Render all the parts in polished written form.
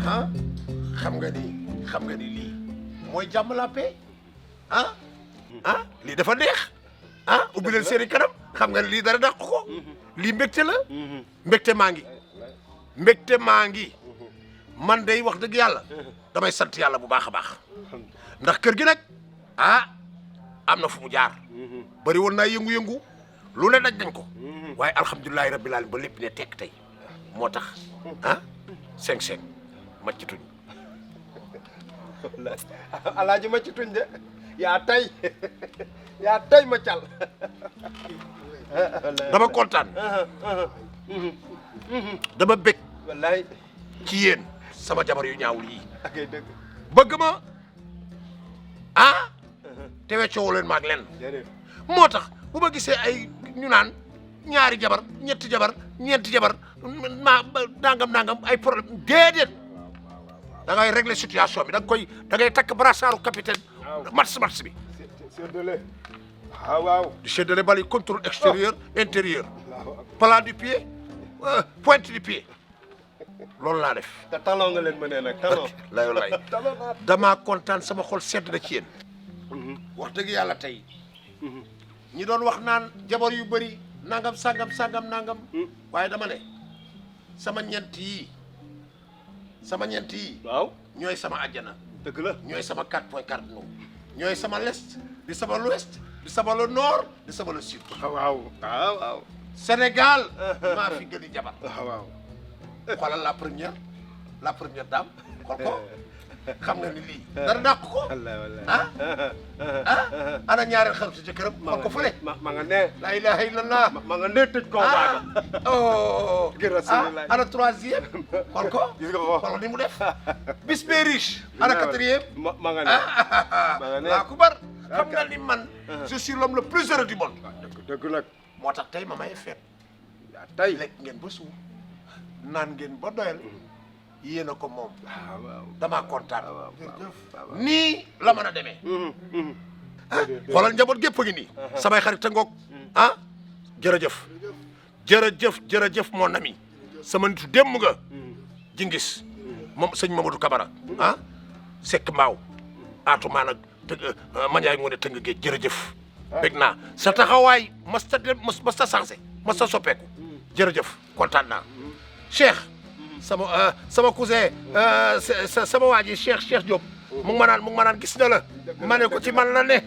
ah xam nga ni lii mooy jàmm la paix ah lii dafa neex ubbi leen seeni kanam xam nga ni lii dara dàq ko lii mbégte la mbégte maa ngi man day wax dëgg yàlla damay sant yàlla bu baax a baax ndax kër gi nag am na fu mu jaar bari woon naa yëngu-yëngu lu ne daj nañ ko waaye alhamdulilahi rabbil alamin ba lépp ne tekk tey moo tax 5-5 macc tuñ alaaji macc tuñ de yaa tey ma cal dama kontaan dama bég wallaay ci yéen sama jabar yu ñaawul yii akay dëgg bëgg ma te weccoo leen maag lenn moo tax bu ma gisee ay ñu naan ñaari jabar ñetti jabar ñeenti jabar nangam ay problème déedéet da ngay régler situation bi da ngay takk brassaaru capitaine match bi séddale waaw di séddale bali contrôle extérieur intérieur plan du pied pointe du pied loolu laa def te talon nga leen mënee nag talon lay damaa kontaan sama xol sedd na ci yéen wax dëgg yàlla tey ñi doon wax naan jabar yu bëri nangam sangam waaye dama ne sama ñeent yii waaw ñooy sama àjjana dëgg la ñooy sama 4 points cardinaux ñooy sama l'est di sama l'ouest di sama le nord di sama le sud waaw Sénégal maa fi gën a jabar waaw xoolal la première dame xool ko xam nga ni lii dara dàq ko ana ñaareel xarit ci jëkkëram xool ko fële ma nga ne la ilaha illallah ma nga ne tëj ko baaga ana troisième xool ko gis nga ko xool ni mu def bis bee riche ana quatrième ma nga ne laa ku bar xam nga ni man je suis l'homme le plus heureux du monde dëgg nag moo tax tey ma may feet tey lekk ngeen ba suur naan ngeen ba doyal yéen a ko moom waaw damaa kontaan nii la mën a demee xoolal njaboot gépp a ngi nii samay xarit a ngoog jërëjëf mon ami sama nitu démb nga jingis moom sëñ Mamadou Kabara Seck Mbaaw aatu maa nag mañaay ngo ne tëng géej jërëjëf bég naa sa taxawaay masta dem masta sensé masta soppeeku jërëjëf kontaan naa Cheikh sama cousin sama waa ji Cheikh Diop mu ngi ma naan gis na la ma ne ko ci man la ne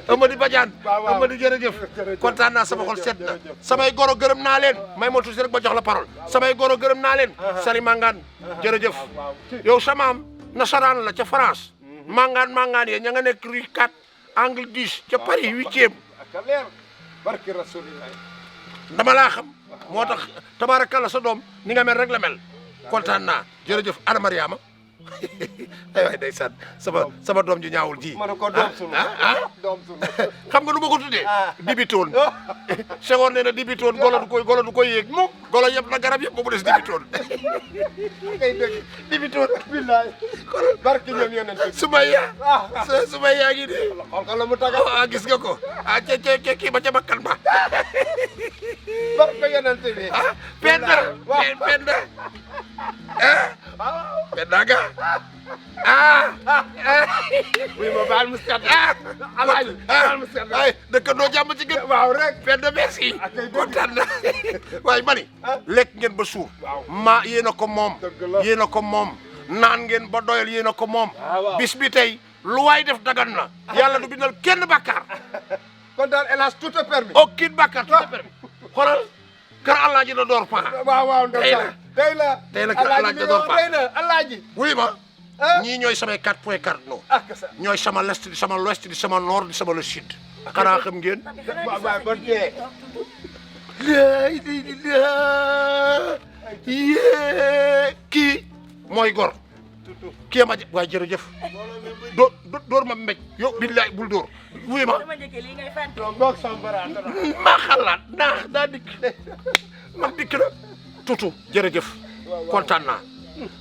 Amady Badiane Amady jërëjëf kontaan naa sama xol set na samay goro gërëm naa leen may ma tuuti rek ba jox la parole samay goro gërëm naa leen Sali Mangane jërëjëf yow samaam nasaraan la ca France Mangane yee ña nga nekk rue 4 angle 10 ca Paris 8e barki rasulillah dama laa xam moo tax tabaarakalla sa doom ni nga mel rek la mel kontaan naa jërëjëf ana Mariama ay waay ndeysaan sama doom ju ñaawul ji ma ne ko doom sunu xam nga nu ma ko tuddee dibitoon Senghor nee na dibitoon golo du koy yéeg golo yëpp na garab yëpp ba mu des dibitoon ngay dëgg dibitoon billaay barki ñoom yonent Sumaya ngi nii xool ko la mu taga gis nga ko ca kii ba ca bakkan ba barki yonent bi penda ga oui ma baal mu set alaaji baal mu set ay dëkkandoo jàmm ci gën waaw rek penda merci kontaan na waaye mani lekk ngeen ba suur yéen a ko moom naan ngeen ba doyal yéen a ko moom bis bi tey lu waay def dagan na yàlla du bindal kenn bàkkaar kon daal hélas tout est permis aucun bàkkaar tout est permis xoolal kër Alaaji na door paa waaw tey la kër Alaaji na door paa Alaaji wuy ma ñii ñooy samay 4 points cardinaux ñooy sama l'est di sama l'ouest di sama nord di sama le sud xanaa xam ngeen ba dee kii mooy gor kii ma waaye jërëjëf dóor ma mbéj yow billaay bul dóor wuy ma maa xalaat daa dikk man dikk na tutu jërëjëf kontaan naa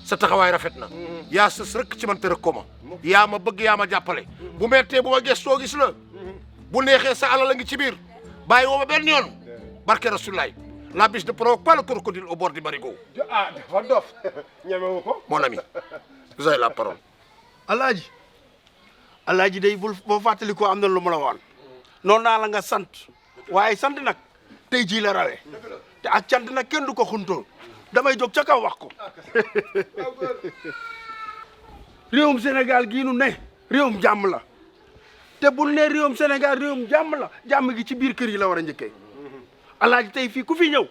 sa taxawaay rafet na yaa sës rek ci man te rek ko ma yaa ma bëgg yaa ma jàppale bu mettee bu ma gëstoo gis la bu neexee sa alal la ngi ci biir bàyyi woo ma benn yoon barke rasulaay la biche ne provoque pas le crocodile au bord du marigot. ah dafa dof ñemewu ko. Mon ami, vous avez la parole. alaaji day bul boo fàttali ko am na lu ma la woon noonu naa la nga sant waaye sant nag tey jii la rawee te ak cant nag kenn du ko xuntoo damay jóg ca kaw wax ko réewum Sénégal gii nu ne réewum jàmm la te bul ne réewum Sénégal réewum jàmm la jàmm gi ci biir kër yi la war a njëkkee alaaji tey fii ku fi ñëw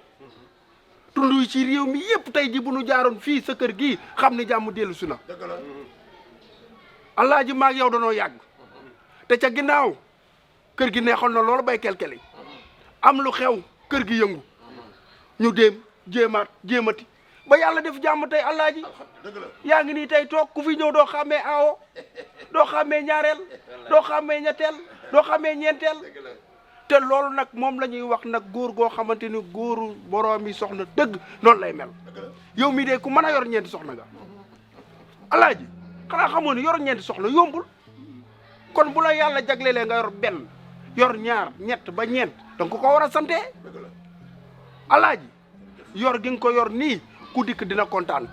tund yi ci réew mi yëpp tey ji bu nu jaaroon fii sa kër gii xam ne jàmm dellu si na alaaji maag yow danoo yàgg te ca ginnaaw kër gi neexoon na loolu bay kelkeli am lu xew kër gi yëngu ñu jéemati ba yàlla def jàmm tey alaaji yaa ngi nii tey toog ku fi ñëw doo xàmmee aawo doo xàmmee ñaareel doo xàmmee ñetteel doo xàmmee ñeenteel te loolu nag moom la ñuy wax nag góor goo xamante ni góoru boroom yi soxna dëgg noonu lay mel yow mii de ku mën a yor ñeenti soxna nga alaaji xanaa xamoon ne yor ñeenti soxna yombul kon bu la yàlla jaglelee nga yor benn yor ñaar ñett ba ñeent donc ko war a sante alaaji yor gi nga ko yor nii ku dikk dina kontaan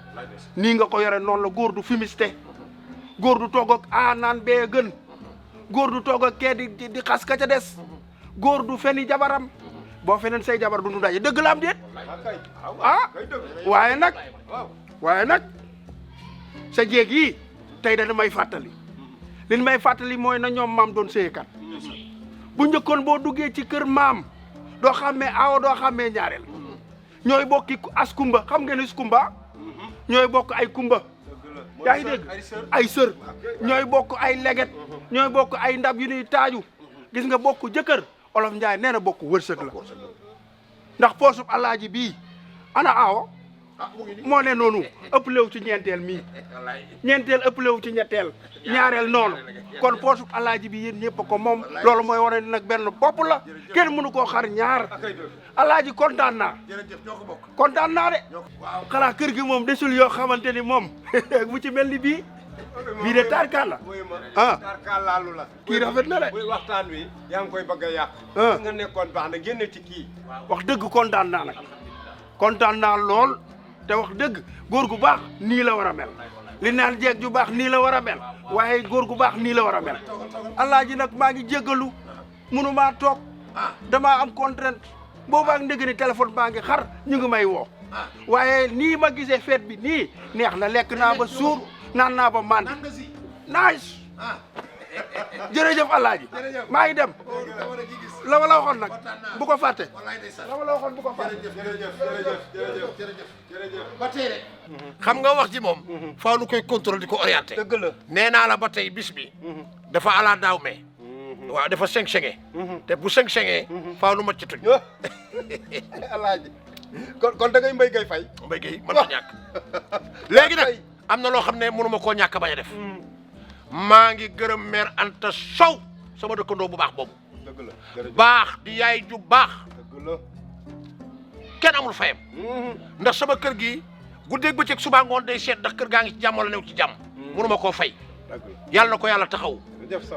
nii nga ko yore noonu la góor du fumiste góor du toog ak a naan bee gën góor du toog ak kee di xas ka ca des góor du feni jabaram boo feneen say jabar du nu daje dëgg la am déet ah waaye nag sa jéeg yi tey da may fàttali li may fàttali mooy na ñoom maam doon séykat bu njëkkoon boo duggee ci kër maam doo xàmmee aawo doo xàmmee ñaareel ñooy bokki as kumba xam ngeen as kumba ñooy bokk ay kumba yaa ngi dégg ay sër ñooy bokk ay leget ñooy bokk ay ndab yu ñuy taaju gis nga bokk jëkkër olof Njaay nee na bokk wërsëg la ndax poosub alaaji bii ana aawo moo ne noonu ëpplewu ci ñeenteel mii ñeenteel ëpplewu ci ñetteel ñaareel noonu kon poosub alaaji bi yéen ñëpp ko moom loolu mooy wane nag benn bopp la kenn mënu koo xar ñaar alaaji kontaan naa kontaan naa de xanaa kër gi moom desul yoo xamante ni moom bu ci mel ni bii de tarkaal la tarkaal laalu la kii rafet na de waxtaan wi yaa ngi koy bëgg a yàq nga nekkoon baax na génn ci kii wax dëgg kontaan naa nag kontaan naa lool te wax dëgg góor gu baax nii la war a mel li naan jeeg ju baax nii la war a mel waaye góor gu baax nii la war a mel alaaji nag maa ngi jéggalu mënumaa toog damaa am contrainte boobaak ndëgg ni téléphone baa ngi xar ñu ngi may woo waaye nii ma gisee fête bi nii neex na lekk naa ba suur naan naa ba mànd nice jërëjëf alaaji maa ngi dem la ma la waxoon nag bu ko fàtte la ma la waxoon bu ko fàtte ba tey rek xam nga wax ji moom faaw nu koy contrôle di ko orienté dëgg la nee naa la ba tey bis bi dafa ala daaw me waaw dafa seng-senge te bu seng-sengee faaw nu macc tuñ alaaji kon da ngay mbéy gay fay mbéy gi mën na ñàkk léegi nag am na loo xam ne mënuma koo ñàkk bañ a def maa ngi gërëm mère Anta Sow sama dëkkandoo bu baax boobu dëgg la baax di yaay ju baax dëgg la kenn amul fayam ndax sama kër gi guddeeg bëccëg suba ngoon day seet ndax kër gaa ngi ci jàmm wala new ci jàmm mënuma koo fay yàlla na ko yàlla taxaw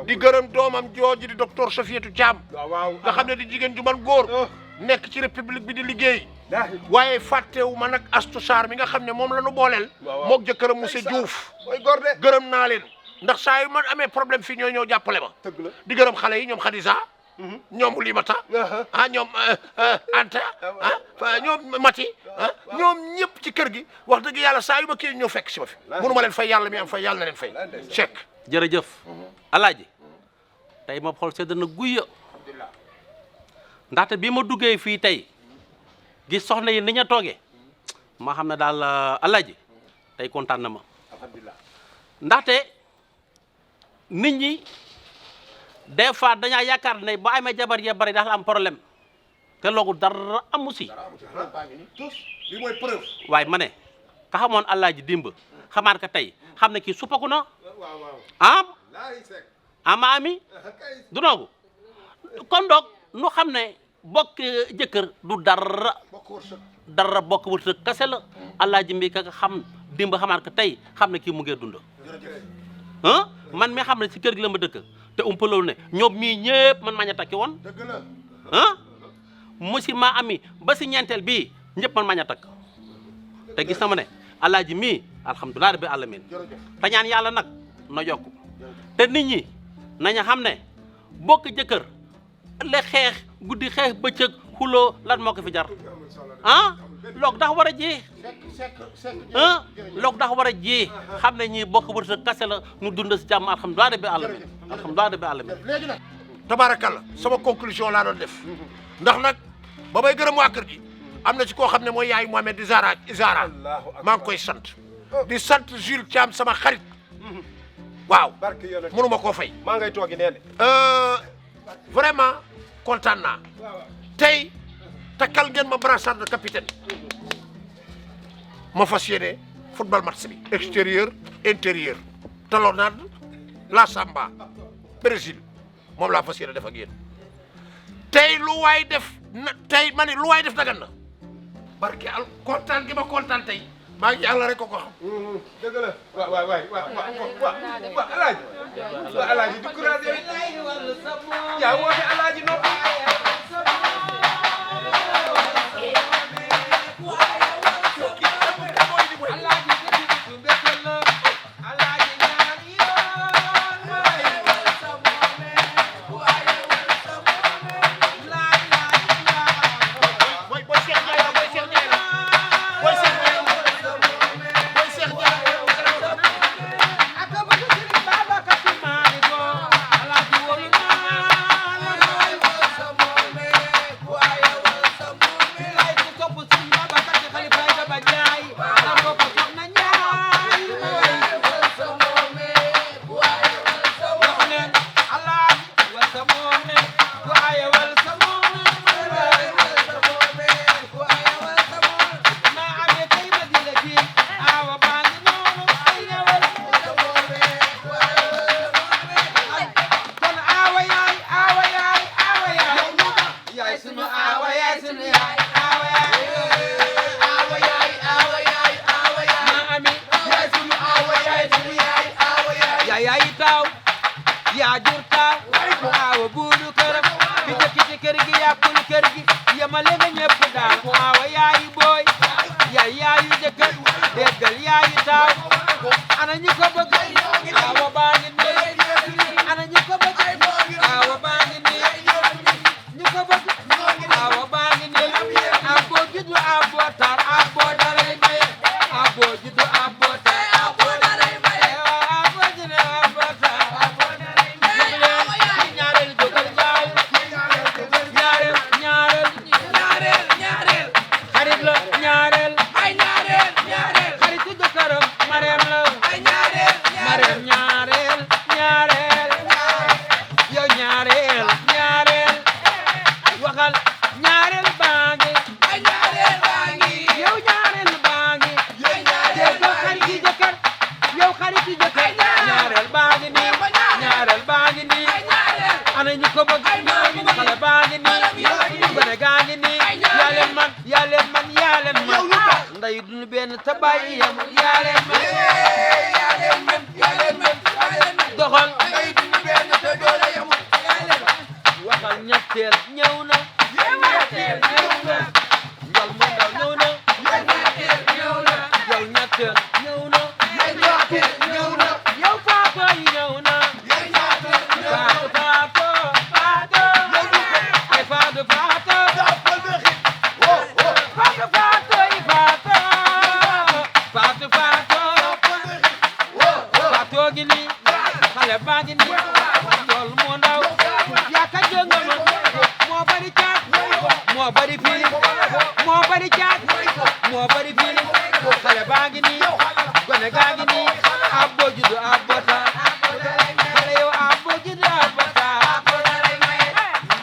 di gërëm doomam jooju di docteur Sofiatou Thiam nga xam ne di jigéen ju man góor nekk ci république bi di liggéey waaye fàttewu ma nag Astou Sarr mi nga xam ne moom la nu booleel mook jëkkëram monsieur Diouf gërëm naa leen ndax saa yu man amee problème fii ñooy ñëw jàppale ma di gërëm xale yi ñoom Khadija ñoom Limata ñoom Anta ñoom Mati ñoom ñëpp ci kër gi wax dëgg yàlla saa yu ma kii ñëw fekk si ma fi mënu ma leen fay yàlla mi am fay yàlla na leen fay Cheikh jërëjëf alaaji tey ma xool sedd na guyya ndaxte bi ma duggee fii tey gis soxna yi ni ñu toogee ma xam ne daal alaaji tey kontaan na ma ndaxte nit ñi des fois dañaa yaakaar ne ba amee jabar ya bari daal am problème te loolu dara amu si li mooy preuve waaye ma ne ka xamoon alaaji dimb xamaat ka tey xam ne kii suppaku na ama ami du noogu kon doog nu xam ne bokk jëkkër du dara bokk wërsëg kase la alaaji mbi ka xam dimb xamaat ka tey xam ne kii mu ngi dund man mi xam ne si kër gi la ma dëkk te umpaloolu ne ñoom mii ñëpp man maa ñu takki woon musi maa ami ba si ñeenteel bii ñëpp man mañ a takk te gis na ma ne alaaji mii alhamdulilah rabbi alamin te ñaan yàlla nag na yokk te nit ñi nañu xam ne bokk jëkkër le xeex guddi xeex bëccëg xuloo lan moo ko fi jar ah loog dax war a ji ah loog dax war a ji xam ne ñii bokk wërsëg kase la ñu dund si jàmm alhamdulilah rabbi alamin alhamdulilah rabbi alamin tabaarakalla sama conclusion laa doon def ndax nag ba may gërëm waa kër gi am na ci koo xam ne mooy yaay Mohamed Izara maa ngi koy sant di sant Jules Thiam sama xarit waaw barke yonent mënuma koo fay maa ngay toogi nee de vraiment kontaan naa tey takkal ngeen ma brassard de capitaine ma fas yéene football match bi extérieur intérieur talonnade la samba Brésil moom laa fas yéene def ak yéen tey lu waay def na tey ma ne lu waay def dagan na barke al kontaan gi ma kontaan tey maa ngi yàlla rek ko xam. dëgg la waaw alaaji di courage yaa woote alaaji no yaa jur taaw mu aawa buudu këram ki jëkk ci kër gi yàqul kër gi yemale nga ñëpp daal mu aawa yaayi booy yaay yaayu jëkkër déggal yaayi taaw ana ñu ko bëgg aawa baa ngi nii ana ñu ko bëgg aawa baa ngi nii ñu ko bëgg aawa baa ngi nii aboo juddu aboo taar aboo dalay maye aboo juddu aboo taar aboo dalay maye aboo juddu aboo taar ana ñu ko bëgg xale baa ngi nii gone gaa ngi nii yaa leen man yaa leen man yaa leen man nday duñu benn te bàyyi yam yaa leen man yaa leen man yaa leen man doxal nday duñu benn te doole yam waxal ñetteel ñëw na ñetteel ñëw na njol mu ndaw ñëw na ñetteel ñëw na njol ñetteel ñëw na ñetteel ñëw na yow faako yi ñëw na baagi ni lool moo ndaw yaaka jënga ma moo bari caat moo bari fili moo bari caat moo bari fili xale baagi ni gone gaagi ni abbo juddu abbo taa xale yow abbo juddu abbo taa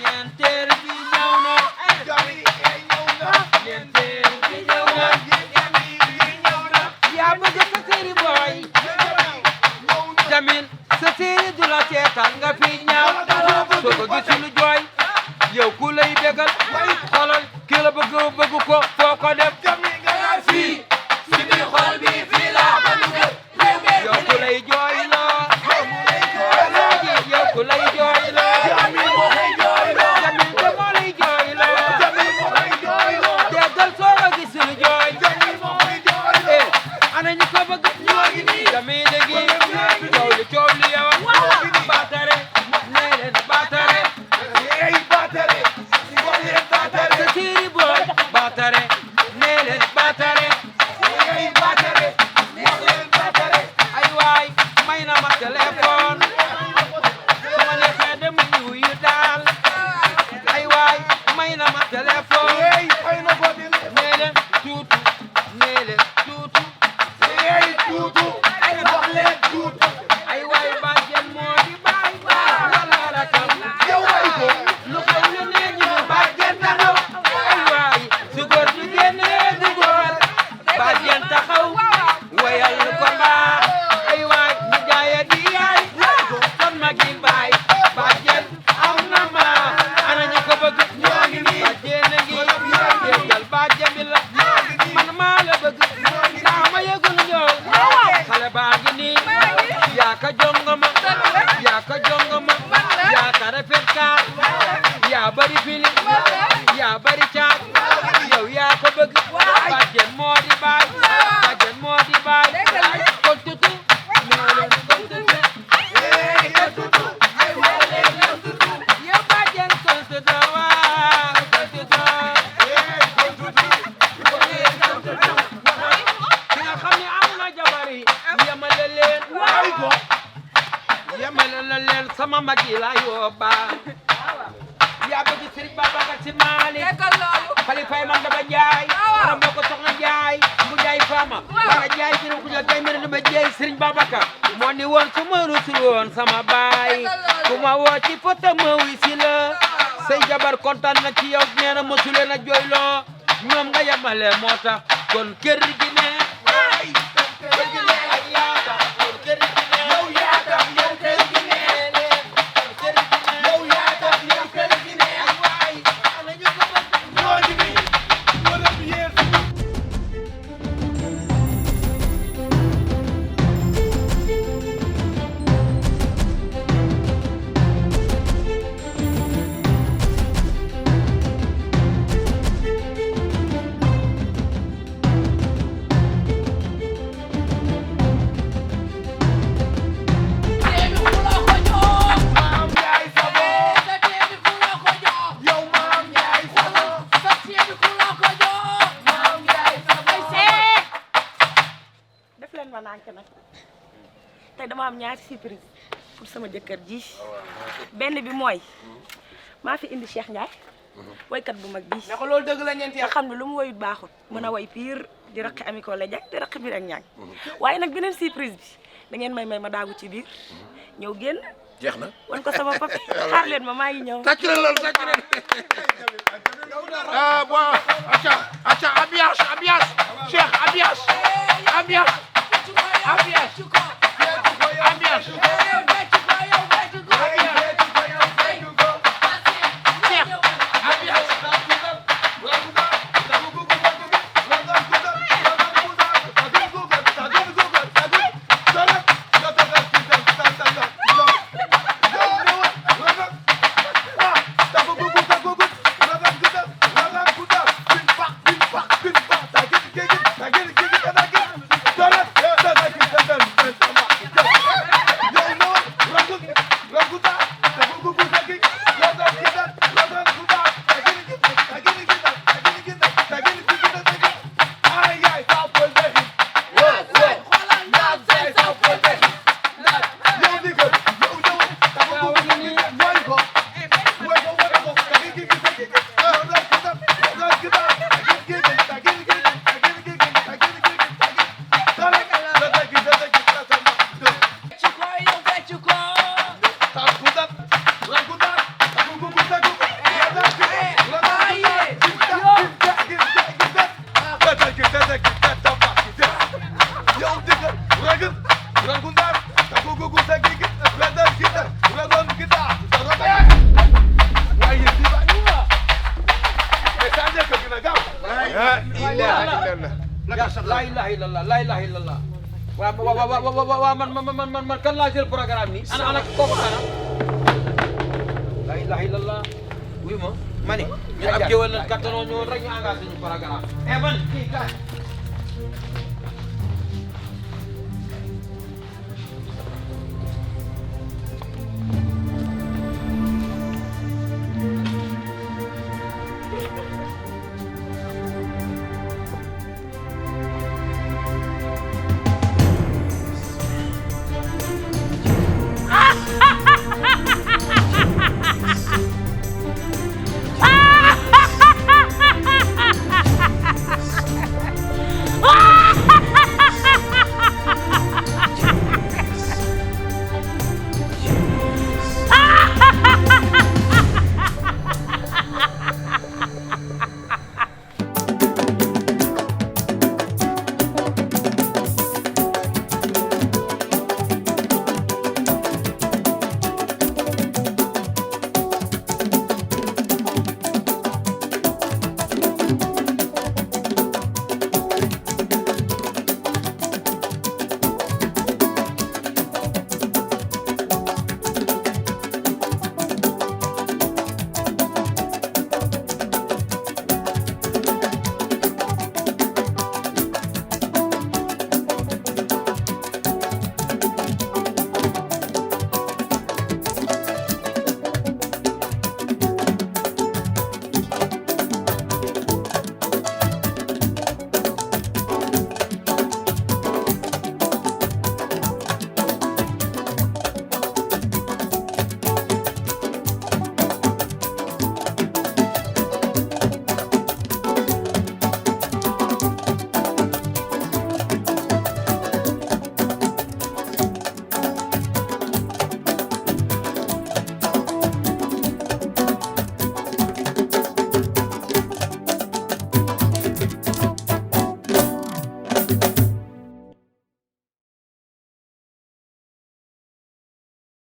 ñeenteel bi ñëw na ñeenteel bi ñëw na yaa bëgg sa séeri booy Jamil sa séeri du la seetaan nga fi ñaaw soo ko gisul jooy yow ku lay bégal xolal ki la bëgg bëgg ko foo ko def fii si biir xol bi fii laa ko dugal yow ku lay jooy loo yow ku lay jooy loo Jamil de moo lay jooy loo ana ñu ko bëgg ñoo ngi nii damay léegi coow li yow baatare nee leen baatare baatare wax leen baatare sa tiiri boy baatare nee leen baatare baatare wax leen baatare ay waay may na ma téléphone su ma neexee dem ñu yu daal ay waay may na ma téléphone fay na ko dil nee leen tuutu nee leen tuutu tuutu wax leen tuutu ay waay bàjjen moo di baay wala rakam yow way ko lu xew lu ne ñu bàjjen taxaw ay waay su góor du génnee du góor bàjjen taxaw wayal ko mbaax ay waay ñu jaaye di yaay kon ma gi baay bàjjen am na ma ana ñu ko bëgg ñoo ngi nii bàjjen a ngi déggal bàjjen bi la man maa la bëgg saa ma yëgul ñëw xale baa ngi nii yaa ka jongoma yaa ka jongoma yaa ka rafet kaar yaa bari fili yaa bari caat yow yaa ko bëgg bàjjen moo di baay bàjjen moo di baay kon tutu nee leen kon tutu yow bàjjen kon tutu waa kon tutu ki nga xam ne am na jabar yi yemale leen yemale la leen sama mag yi la yóbba yaa bëgg Serigne Babacar Sy Malick xalifay man daba Njaay aram boo ko soxna Njaay mu Njaay Fama wala Njaay ci ku ñoo tay mene dama Njaay Serigne Babacar moo ni woon su ma rusul woon sama baay ku ma woo ci foto ma wi si la say jabar kontaan na ci yow nee na mësule na jooyloo ñoom nga yemale moo tax kon kër gi ne kër gi ne ay yaata kon kër gi ne yow yaata yow kër gi ne kër gi ne yow yaata yow kër gi ne ay waay ana ñu ko bëgg ñoo ngi nii wala bi yees tey dama am ñaari surprise pour sama jëkkër ji benn bi mooy maa fi indi Cheikh Ndiaye woykat bu mag bii. ne ko loolu dëgg la ñeenti nga xam ne lu mu woyut baaxut mën a woy pire di raqi Ami Collé Diagne di raqi biir ak ñaañ waaye nag beneen surprise bi da ngeen may ma daagu ci biir ñëw génn jeex na wan ko sama papi xaar leen ma maa ngi ñëw. tàcc leen loolu tàcc leen bon acca abiyaas Cheikh abiyaas abiyaas la ilaha illallah la ilaha illallah wa man kan laa jël programme ni ana kooku ana la ilaha illallah oui ma mani ñu ab jëwal la kattanoo ñëwoon rek ñu engagé ñu programme man kii